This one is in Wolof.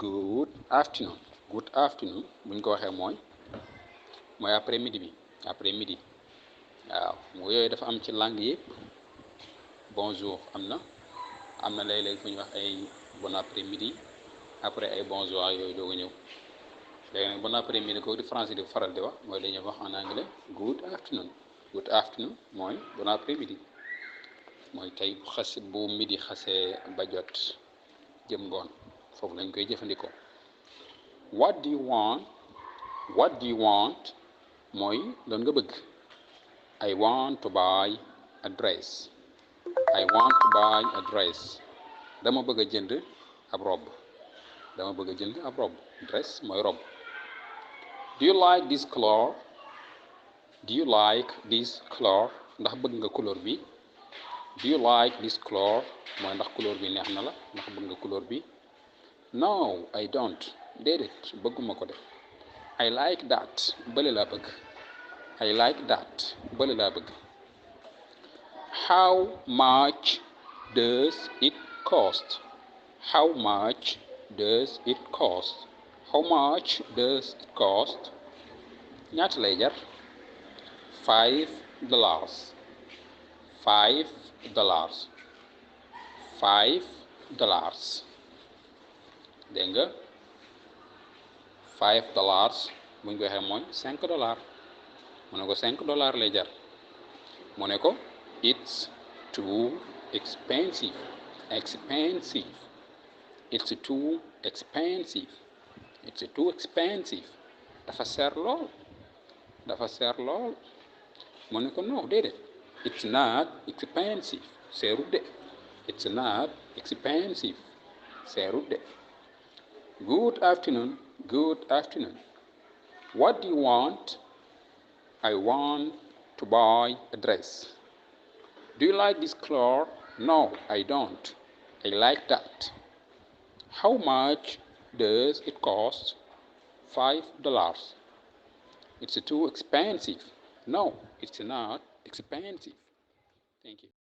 good afternoon. Good afternoon buñ ko waxee mooy après midi bi waaw yooyu dafa am ci langue yëpp. Bonjour am na léeg-léeg fu ñu wax ay bon après midi après ay bonjour yooyu doog a ñëw léegi nag bon après midi kooku di français di faral di wax mooy dañuy wax en anglais good afternoon. Good afternoon mooy bon après midi mooy tey bu midi xasee ba jot jëm ngoon foofu lañ koy jëfandikoo. What do you want mooy doon nga bëgg. I want to buy a dress. I want to buy a dress. Dama bëgg a jënd ab robe. Dress mooy robe. Do you like this color? Ndax bëgg nga couleur bi. Do you like this color mooy ndax couleur bi neex na la ndax bëgg nga couleur bi. No, I don't. Déedéet bëgguma ko def. I like that. Bële laa bëgg. How much does it cost? Ñaata lay jar? $5. Dégg nga $5 buñ ko waxee mooy $5 mu ne ko $5 lay jar mu ne ko it's too expensive. dafa seer lool mu ne ko no déedéet it's not expensive seerut de. Good afternoon. What do you want? I want to buy a dress. Do you like this color? No, I don't. I like that. How much does it cost? $5. It's too expensive. No, it's not expensive. Thank you.